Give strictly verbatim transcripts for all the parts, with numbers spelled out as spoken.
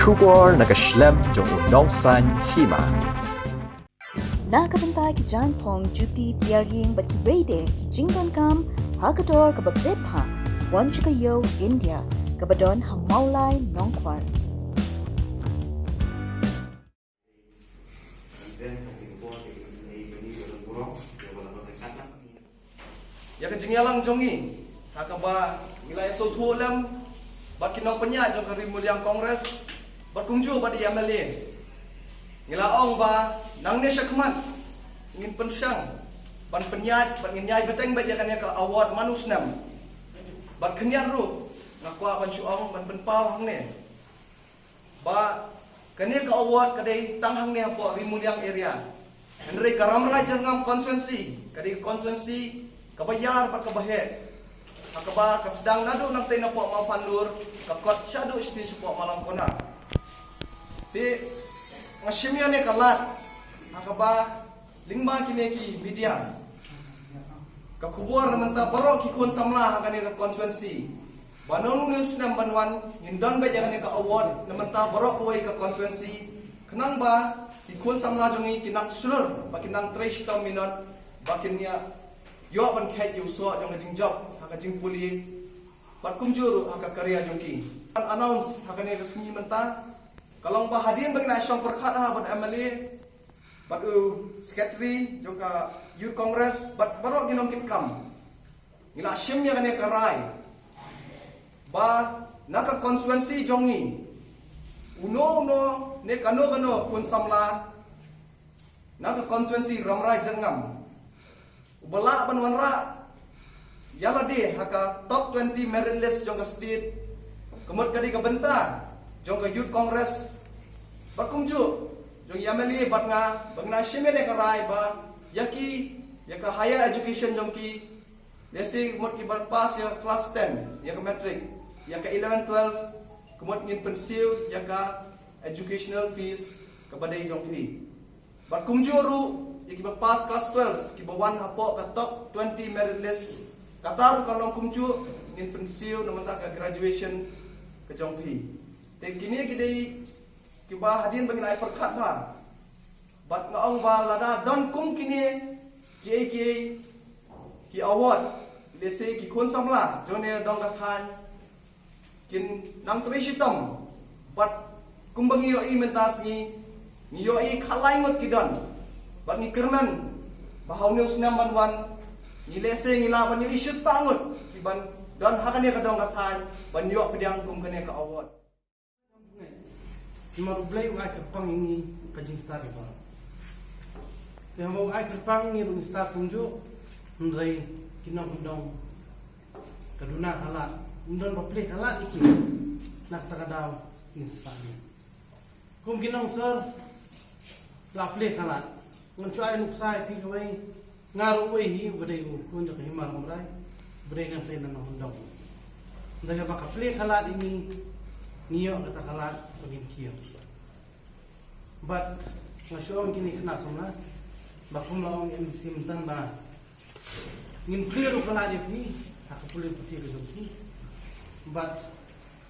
Khubor na ka shlem jong u nongsaiñ hima. Na ka bynta ki jaiñphong, juti, tiar ïing bad kiwei de ki jingdonkam ha ka dor kaba bit bha, wan sha ka ïew India kaba don ha Mawlai Nongkwar. Ïa ka jingïalang jong ngi ha kaba ngi la ïasngewthuh lem bad ki nongpynïaid jong ka Ri Muliang Congress bad kumjuh bad ïa M L A, ngi la ong ba nangne shakhmat ngin pynshang ban pynïaid bad ngin ïai bteng beit ïa kane ka award man u snem. Bad khyndiat ruh nga kwah ban shu ong ban pynpaw hangne ba kane ka award ka dei tang hangne hapoh Ri Muliang area. Hynrei ka Rambrai Jyrngam constituency ka dei ka constituency kaba ïar bad kaba heh, ha kaba ka sdang naduh nangtei napoh Mawphanlur, ka kot shaduh shiti shapoh Malangkona. Te nga shim ïa kane ka lad ha kaba lyngba kine ki media, ka khubor na mynta baroh ki khun samla ha kane ka constituency, ba nang une u snem ban wan ngin don beit ïa kane ka award na mynta baroh kawei ka constituency, khnang ba ki khun samla jong ngi kin nang shlur bad kin nang trei shitom minot, ba kin ïa ïoh ban kheit ïa u soh jong ka jingjop ha ka jingpule bad kumjuh ruh ha ka career jong ki. Ban announce ha kane ka sngi mynta ka long ba hadien ba ngin ïa shong pyrkhat ha bad M L A bad u secretary jong ka Youth Congress bad baroh ki nongkitkam, ngi la shim ïa kane ka rai ba na ka constituency jong ngi, uno uno ne kano kano khun samla na ka constituency Rambrai Jyrngam uba lah ban wanrah ïa lade ha ka top twenty merit list jong ka state, ka mut ka dei ka bynta jong ka Youth Congress bad kumjuh jong ïa M L A bad nga, ba ngin ïa shim ïa kane ka rai ba ïa ki, ïa ka higher education jong ki, lehse ka mut kiba pass ïa ka class ten, ïa ka matric, ïa ka eleven twelve, ka mut ngin pynsiew ïa ka educational fees kaba dei jong phi. Bad kumjuh ruh ïa kiba pass class twelve kiba wan hapoh ka top twenty merit list, kata ruh ka long kumjuh, ngin pynsiew na mynta ka graduation ka jong phi. Te kine ki dei kiba hadien ba ngin ïa pyrkhat bha. Bad nga ong ba lada don kum kine kiei kiei ki award, lehse ki khun samla jong ne dong ka thaiñ kin nang trei shitom. Bad kumba ngi ïohi mynta sngi, ngi ïohi khatlai ngut ki don. Bad ngi kyrmen ba ha une u snem ban wan, ngi lehse ngi lah ban ïohi shispah ngut ki ban don ha kane ka dong ka thaiñ ban ïoh pdiang kum kane ka award. Namar U Blei u ai kyrpang ïa ngi ka jingstad ïa baroh. Te haba u ai kyrpang ngi ruh ngi stad kumjuh, hynrei ki nongkyndong ka duna ka lad, ym don ba plie ka lad ïa ki. Na kata ka daw ngi sah ïa kum ki nongsor la plie ka lad. Ngan shu ai nuksa ïa phi kawei, nga ruh uwei hi uba dei u khun jong ka hima Rambrai, uba dei ngan plie na nongkyndong. Hynrei haba ka plie ka lad ïa ngi, ngi ïoh kata ka lad ba ngin kiew. Bad nga shu ong kine khynnah samla, ba kum la ong M D C mynta ba ngin plie ruh ka lad ïa phi ha ka pule puthi ka jong phi. Bad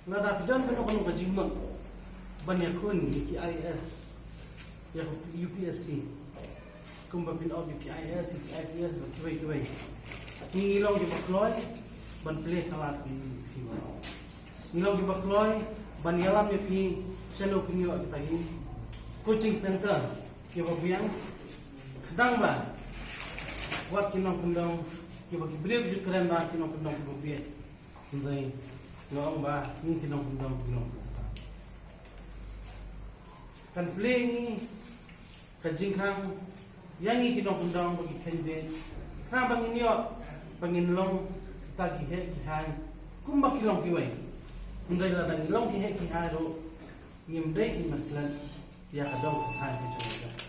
lada phi don kano kano ka jingmut ban ïakhun ïa ki I A S, ïa ka U P S C, kumba phin ong ïa ki I A S, ïa ki I P S bad kiwei kiwei, ngi long kiba kloi ban plie ka lad ïa phi. Ngi long kiba kloi ban ïalam ïa phi shano phin ïoh kita ki coaching center kiba biang, khnang ba wat ki nongkyndong kiba, ki briew ki ju kren ba ki nongkyndong kiba biang. Hynrei nga ong ba ngi ki nongkyndong ki long kiba stad. Kan plie ngi ka jingkhang ïa ngi ki nongkyndong ba ki kheiñ beit, khnang ba ngin ïoh ba ngin long kita ki heh ki hai kumba ki long kiwei. Hynrei lada ngi long ki heh ki hai ruh, ngim dei ki ban klet ïa ka dong ka thaiñ ka jong ngi.